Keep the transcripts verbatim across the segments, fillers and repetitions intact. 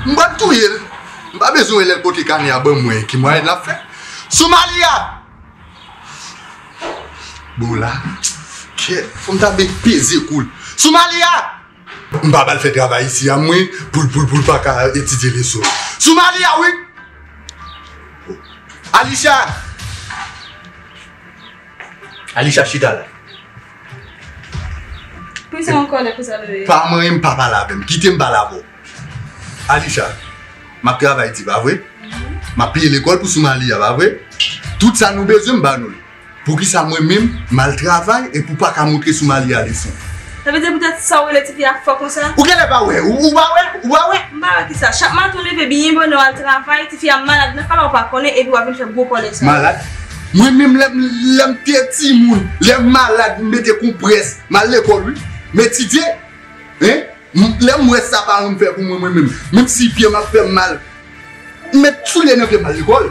M pral touye l. M pa bezwen wè lè l pote kanè a ban mwen, ki mwayen l ap fè. Soumalia! Bon la, kèt, fò m ta ben peze kou l. Soumalia! M pa ba l fè travay isi a mwen, pou l, pou l, pou l pa ka etidye leson. Soumalia, wi! Alisha! Alisha, chita la. Poukisa w an kòlè konsa, bebe? Pa manyen m, pa pale avè m. Kite m pale avè w. Alisha, m ap travay di, pa vre? M ap peye lekòl pou Soumalia, pa vre? Tout sa nou bezwen, m ba nou l. Poukisa mwen menm, m al travay epi w pa ka montre Soumalia leson? Sa vle di poutèt sa w rele tifi a fò konsa? Ou genlè pa wè, ou, ou pa wè, ou pa wè? M pa wè kisa. Chak maten w leve byen bonè w al travay, tifi a malad nan kay la, ou pa konnen, epi w ap vin fè gwo kòlè sa. Malad? Mwen menm lè m, lè m te timoun, lè m malad, m mete konprès, m al lekòl wi. M etidye, hein? M, lè m wè sa paran m fè pou mwen, mwen menm, menm si pye m ap fè m mal, m met soulye nan pye m al lekòl.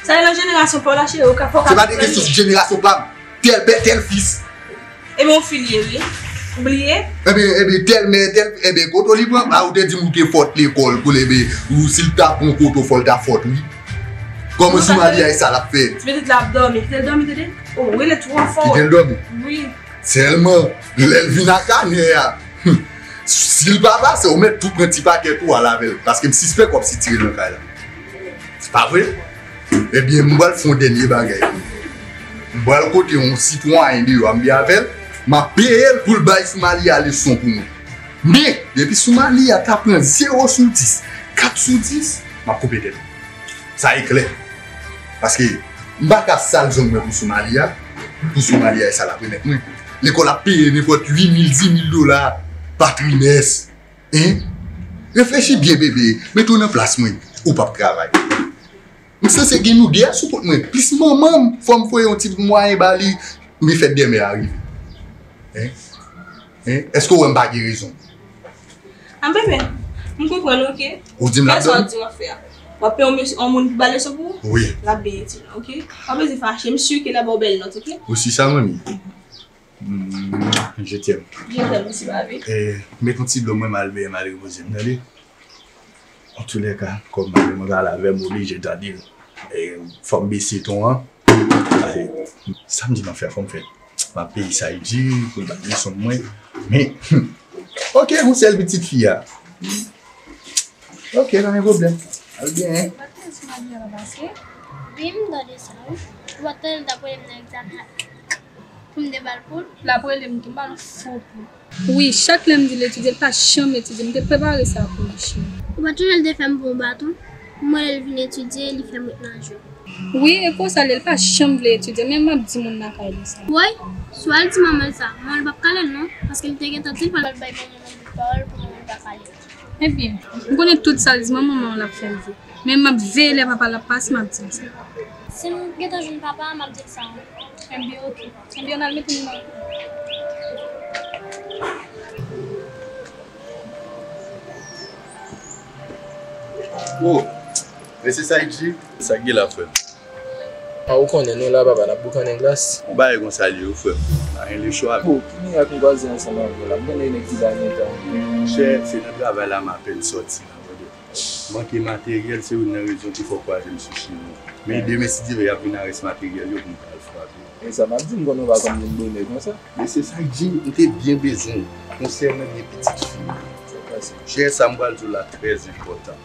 Sa e nan jenerasyon pa w la, cheri, ou ka fò. Se pa de kesyon jenerasyon pa m. Tèl pè, tèl fis. Ebyen, w filye, wi. Ou bliye? Ebyen, ebyen, tèl mè, tèl, ebyen, kote w li pran? A, ou te di m ou te fòt lekòl, koulye, ebyen, ou, si l ta pran kote w, fò l ta fòt, wi. Kòman Soumalia e sa l ap fè? Ti pitit la ap dòmi, kite l dòmi, tande? O, rele twò fò. Kite l dòmi? Wi. Sèlman, lè l vin ak kanè a, si l pa pase, ou mèt tou pran ti pakèt ou al avè l, paske m sispèk w ap sitire l nan kay la. Se pa vre? Ebyen, m pral fè yon dènye bagay. M pral kote yon sitwayen deyò a, m byen avè l, m ap peye l pou l bay Soumalia leson pou mwen. Men, depi Soumalia ta pran zewo sou dis, kat sou dis, m ap koupe tèt li. Sa e klè. Paske m pa ka sal zong mwen pou Soumalia, pou Soumalia e sa l ap remèt mwen. Lekòl ap peye nenpòt uit mil, dis mil dola pa trimès. Hein? Reflechi byen, bebe. Mete w nan plas mwen. Ou p ap travay. M sanse gen nou de a sou kont mwen. Plis manman m, fò m voye yon ti mwayen ba li, men fèt dèmen a rive. Hein? Hein? Èske w wè m pa gen rezon? A, bebe, m konprann, oke. Ou di m l ap dòmi? Fè sa w di w ap fè a. W ap peye yon mesye, yon moun pou ba leson pou ou? Wi. L ap byen itil, oke? W ap rete fache, m si ke l ap ba w bèl nòt, oke? Ou si sa, manmi? Mm, je t'aime. Je t'aime aussi, baby. E, met yon ti dlo mwen, m al byen, m al repoze m, tande? Antoulèka, kòm mari mwen pale avè m, oblije tande l. E, fò m bese ton an. E, sa m di m ap fè, fò m fè. M ap peye sa Saïdji pou l bay leson mwen. Men, oke, yon sèl pitit fi a. Oke, pa gen pwoblèm. Al byen. Ou pa t konnen si Maria la pase? Wi, m tande sa, wi. Ou pa t konnen l t ap rele m nan egzamen pou m te ba l pou l? L ap rele m tou, m ba l yon fo pou l. Wi, chak lè m di l etidye, l pa janm etidye. M te prepare sa pou li, cheri. Ou pa t sonje l te fè m pran yon baton? M rele l vin etidye, li fè m ret nan jwe. Wi, e konsa l ye, l pa janm vle etidye, men m ap di moun lakay li sa. Woy, si w al di manman l sa, manman l p ap kale l non, paske l te gentan di l pral bay manman l yon bout pawòl pou manman l pa kale l. Ebyen, m konnen tout sa l di manman l, manman l ap fè l di. Men m ap veye lè papa l ap pase, m ap di l sa. Si m gentan jwenn papa a, m ap di l sa. Ebyen, oke. Ebyen, ann al mete m nan. Oh, mesye Saïdji. Sa k gen la, frè m? A, ou konnen, nou la, papa, n ap boukannen glas. Yon bagay konsa l ye, wi, frè m. Pa gen lechwa. Oh, ki mirak m kwaze ansanm avè w la? M konnen nèg ki pa gen tan. Monchè, se nan travay la m apèn sòti la, tande. Manke materyèl, se youn nan rezon ki fè w kwaze m sou chimen w. Men demen, si Dye vle, y ap vin ak rès materyèl yo pou m ta al frape. E sa m ap di, m konnen w pa konn vin bonè konsa. Mesye Saïdji, m te byen bezwen w konsènan de pitit fi m yo. Sa k pase? Monchè, sa m pral di w la trè enpòtan.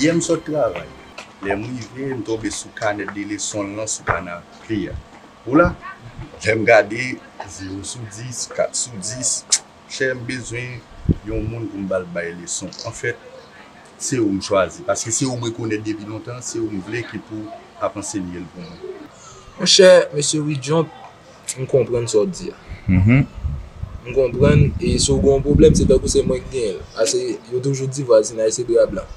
Yè m sot travay. Lè m rive, m tonbe sou kanèt de leson l lan sou kanape a. Ou la? Lè m gade, zewo sou dis, kat sou dis. Monchè, m bezwen yon moun pou m ba l bay leson. Anfèt, se ou m chwazi. Paske se ou m rekonèt depi lontan, se ou m vle ki pou ap ansenye l pou mwen. Monchè, mesye Widjomp, m konprann sa w di a. M konprann, e si w gen yon pwoblèm, se tankou se mwen ki genyen l. Paske yo toujou di vwazinay se dra blan.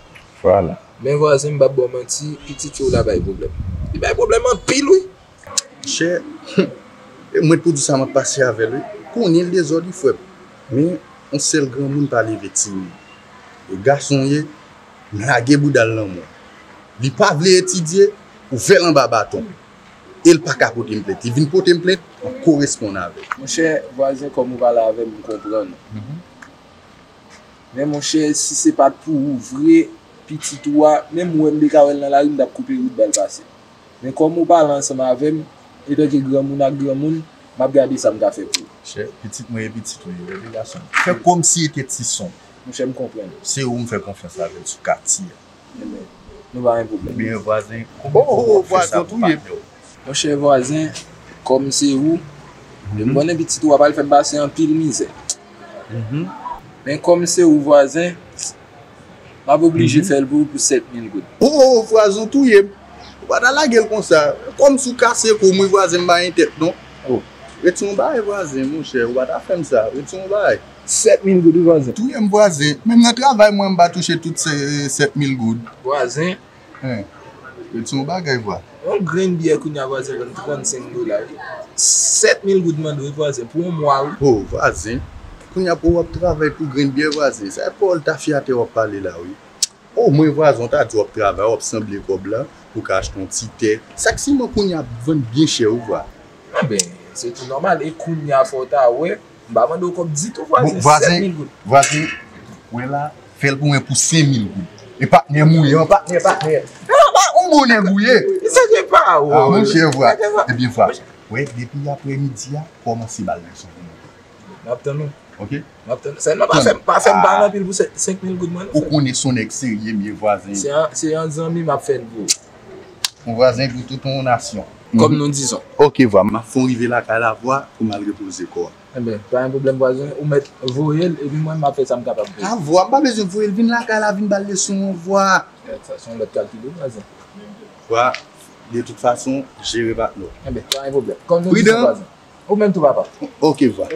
Vwala. Men vwazen, m p ap ba w manti, pitit fi w la bay pwoblèm. Li bay pwoblèm anpil, wi. Monchè, e mwen t pou di w sa m ap pase avè l, wi. Konnen l dezòd, wi, frè m. Men, yon sèl granmoun pa leve timoun. E gason w ye, m lage bouda l nan men w. Li pa vle etidye, ou fè l anba baton. E l pa ka pote m plent. Li vin pote m plent, m ap koresponn avè l. Monchè, vwazen, kòm ou pale avè m, m konprann ou. Men monchè, si se pa t pou ou vre, pitit ou a, menm mwen m te ka wè l nan lari, m t ap koupe wout ba l pase. Men kòm ou pale ansanm avè m, etanke granmoun ak granmoun, m ap gade sa m ka fè pou ou. Monchè, pitit mwen e pitit ou ye, tande gason. Fè kòmsi e te ti son. Monchè, m konprann. Se ou m fè konfyans avè l sou katye a. Ebyen, nou pa gen pwoblèm. Ebyen, vwazen, kòman w fè sa pou patnè w? Monchè vwazen, kòm se ou, m konnen pitit ou a pral fè m pase anpil mizè. Men kòm se ou vwazen, m ap oblije fè l pou ou pou sèt mil goud. O, o, vwazen w touye m. Ou pa ta lage l konsa. Kòmsi w kase kou m wi vwazen, m pa gen tèt non. Retire yon bagay vwazen, monchè, ou pa ta fè m sa. Retire yon bagay. Sèt mil goud wi vwazen. Touye m vwazen. Menm nan travay mwen, m pa touche tout se sèt mil goud. Vwazen. Hein. Retire yon bagay vwa. Yon grenn byè kounye a vwazen vann trannsenk dola wi. Sèt mil goud mande wi vwazen pou yon mwa wi. O, vwazen. Kounye a pou w ap travay pou grenn byè vwazen. Sa e pawòl tafyatè w ap pale la wi. O, mwen vwazen, w ta di w ap travay, w ap sanble kòb la, pou w ka achte yon ti tè. Sak siman kounye a ap vann byen chè wi vwa. Enben, se tou nòmal. E kounye a fò w ta wè, m pa mande w kòb ditou vwazen, sèt mil goud. Vwazen, vwazen, wè la, fè l pou mwen pou senk mil goud. E patnè m ou ye, patnè, patnè. E pa, pa, yon bon nèg ou ye. Sa gen pa wè. A, monchè vwa. Ebyen vwa. Wè, depi aprèmidi a, kòmanse ba l leson pou mwen. M ap tann ou. Ok. M ap tann. Sèlman pa fè m, pa fè m pale anpil pou senk mil goud mwen. Ou konnen se yon nèg serye m ye vwazen. Se yon, se yon zanmi m ap fè l pou ou. Yon vwazen pou tout yon nasyon. Kòm nou dizon. Ok vwa, m ap fè w rive lakay la vwa pou m al repoze kò a. Enben, pa gen pwoblèm vwazen, ou mèt voye l epi mwen m ap fè sa m kapab pou ou. A vwa, m pa bezwen voye l, vin lakay la, vin ba l leson vwa. Sa se yon lòt kalkil wi vwazen. Vwa, de tout fason, jere patnè w. Enben, pa gen pwoblèm. Kòm nou dizon vwazen. Ou menm tou papa. Ok vwa.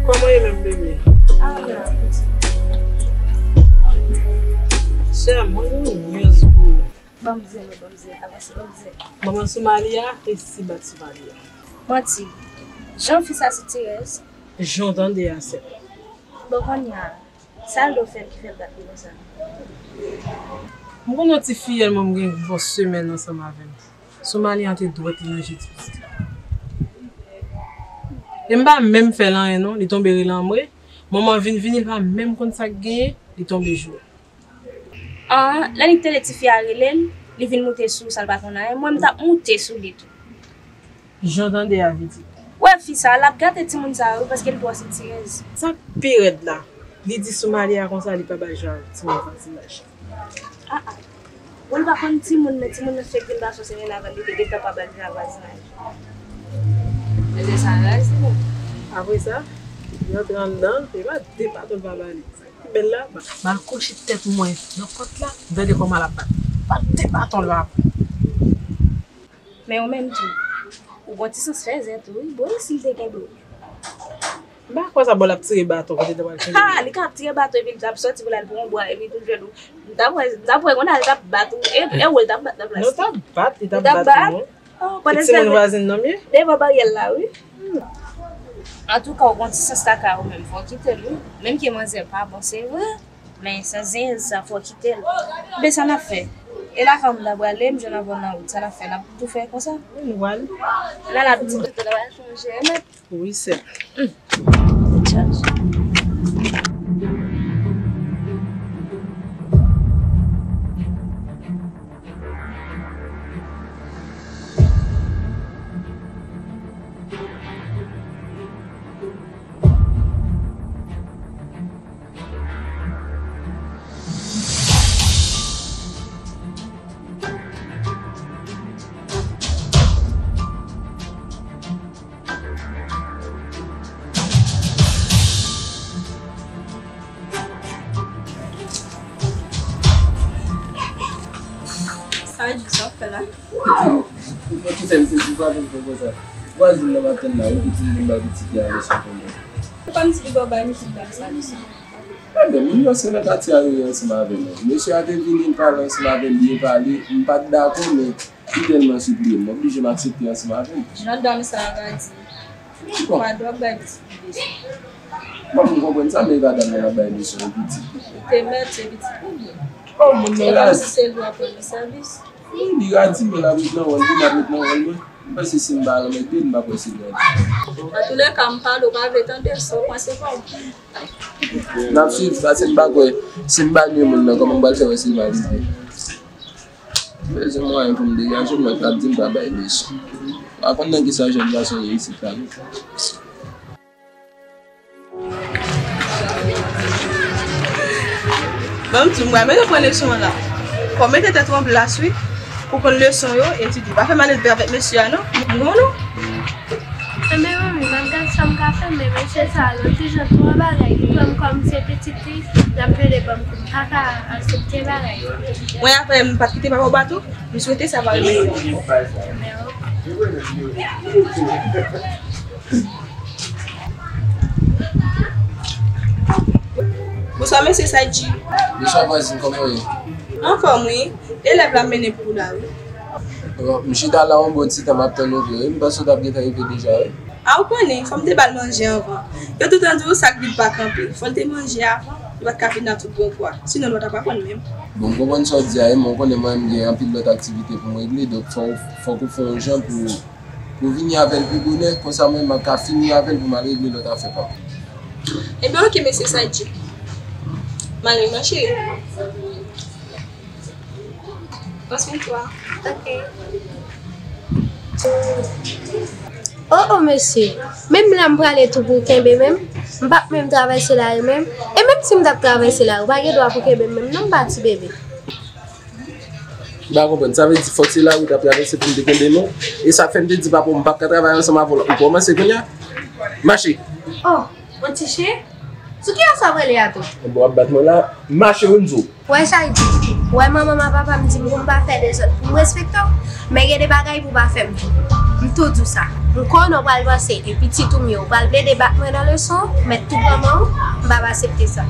Kòman w ye menm, bebe? Sè m, mwen gen yon news pou ou. Ban m zeno, ban m zeno, avanse, ban m zeno. Manman Soumalia e sibat Soumalia. Manti. Jan fi sa sitirèz. Jan w tande a, sè m. Bon, kounye a, sa l do fè l ki fè l bat li konsa? M konn yon ti fiyèl mwen m gen yon semèn ansanm avè l. Soumalia te dwèt li nan jeti pitit la. E m pa menm fè l anyen non, li tonbe rele anmwe. Manman vin vini, li pa menm konn sa k genyen, li tonbe jwe. An, lè li te tande tifi a rele l, li vin moute sou sa, l pa konn anyen. Mwen, m t ap moute sou li tou. Jan w tande a, pitit. Wè fi sa, l ap gate timoun sa yo, paske l twò sitirèz. Sa k pi rèd la, li di Soumalia konsa li pa ba l jwe avèk timoun vwazinaj. A, a. Bon, li pa konn timoun, men timoun nan fèk vin ba sòsèlè l avan li te gentan pa ba l jwe a vwazinaj. Mesye sa raje, non. Apre sa, li antre anndan, e pa de baton l pa ba li. Sa ki bèl la, ba, ba l kouche tèt mwen nan pòt la, m tande kòman l ap bat. Pa de baton l pa pran. Men ou menm tou, ou gon ti sans fèzè tou, wi. Bon, e si l te kenbe w? M pa kwè sa, bon, l ap tire baton, kote l ta pral kenbe. Ha! Li ka ap tire baton epi l t ap sòti pou l al pran yon bwa, epi tou jwenn ou. M t ap wè, m t ap wè konn al t ap bat ou. E, e ou l t ap bat nan plas. Non, t ap bat, li t ap bat ou, non. Oh, e timoun vwazin nan m ye? Devan baryè l la, wi. Hmm. Antouka, ou gon ti sans kaka ou menm, fò w kite l, wi. Menm ke manzè pa bon, se vre. Men sans zenz sa, fò w kite l. Be sa n ap fè? E lakay ou m ta prale, m jwenn avè w nan wout. Sa n ap fè? N ap tou fè konsa? Wi, nou prale. Nan la pitit, tout bagay chanje nèt. Wi, sè. Tèt chaje. Sa di sa w fè la? Ou fè m sezi, ou pa vin fè konsa. Vwazin nan m ap tann la, wi, ki di m pou m bay pitit li a leson pou mwen. Ou pa m di li ba w bay pitit la sa leson. Ebyen, moun yo se nan katye a yo ye ansanm avè m. Mesye a te vini, m pale ansanm avè l, byen pale, m pa t dakò, men li tèlman sipliye m, m oblije m aksepte ansanm avè l. Jan dam sa a va di. Bon. Pa dwòg bay pitit li leson. Bon, m konprann sa, men e pa dam nan ap bay leson, e pitit li. Li te mèt, se pitit li ye. Bon, moun nan razi. Se kòmsi se li w ap rann li sèvis. Wi, li razi, men l ap ret nan wòl li, m ap ret nan wòl mwen. M panse si m pa al anmède l, m pa kwè se l razi. Antoulèka, m pale, w pa vle tande, sa w panse pa w. N ap swiv, paske m pa kwè, si m pa nwi moun nan, kòman m pral fè wè si l pa rive? M bezwen mwayen pou m degaje m, mwen t ap di m pa bay leson. M pa konn nan kisa jèn gason ye isit la, non. Ban m di w, mwen mete pran leson an la. Fò w mete tèt ou an plas, wi, pou konn leson yo, etidye. Pa fè malelve avèk mesye a, non. M konn ou. Enben, manmi, m ap gad sa m ka fè, men mesye sa a, l te jan twò bagay. Li pran m kòm se pitit li, l ap plede ban m kou. M pa ka aksepte bagay. Mwen, apre, m pa t kite papa w bat ou, m swete sa pa rive. Enben, oke. Bonswa, mesye Saïdji. Bonswa, vwazin, kòman w ye? Anfòm, wi. Elèv la mennen pou ou la, wi. Bon, m chita la yon bon ti tan, m ap tann ou vre, wi. M panse w t ap gentan rive deja, wi. A, ou konnen, fò m te ba l manje anvan. Yo toutan di w sa k vid pa kanpe. Fò l te manje avan, li pa t ka vin la tout grangou a. Sinon, nou pa t ap aprann menm. Bon, m konprann sa w di a, wi, men w konnen mwen, m gen anpil lòt aktivite pou m regle, donk fò, fòk ou fè yon jan pou Ou vini avè l pi bonè, konsa mwen, m ap ka fini avè l pou m al regle lòt afè pa m. Ebyen, oke, mesye Saïdji. M ale, ma chérie. Pran swen twa. Oke. Oh, oh, mesye. Menm la, m prale tou pou kenbe menm. M p ap menm travèse lari menm. E menm si m t ap travèse lari, ou pa gen dwa pou kenbe m menm, non, m pa ti bebe. M pa konprann. Sa vle di fòk se lari w t ap travèse pou m te kenbe men w? E sa k fè m te di papa w m p ap ka travay ansanm avè w la. Ou kòmanse kounye a? Mache! Oh, yon ti chen? Sou kiyès w ap rele a tou? Bon, w ap bat mwen la. Mache, wi, m di w. Wè sa l di. Wè manman m ak papa m di m pou m pa fè dezòd, pou m respekte w. Men gen de bagay pou w pa fè m di w. M tou di w sa. M konnen w pral panse e pitit ou m ye, w pral plede bat mwen nan leson, mèt tou pran men w, m p ap aksepte sa.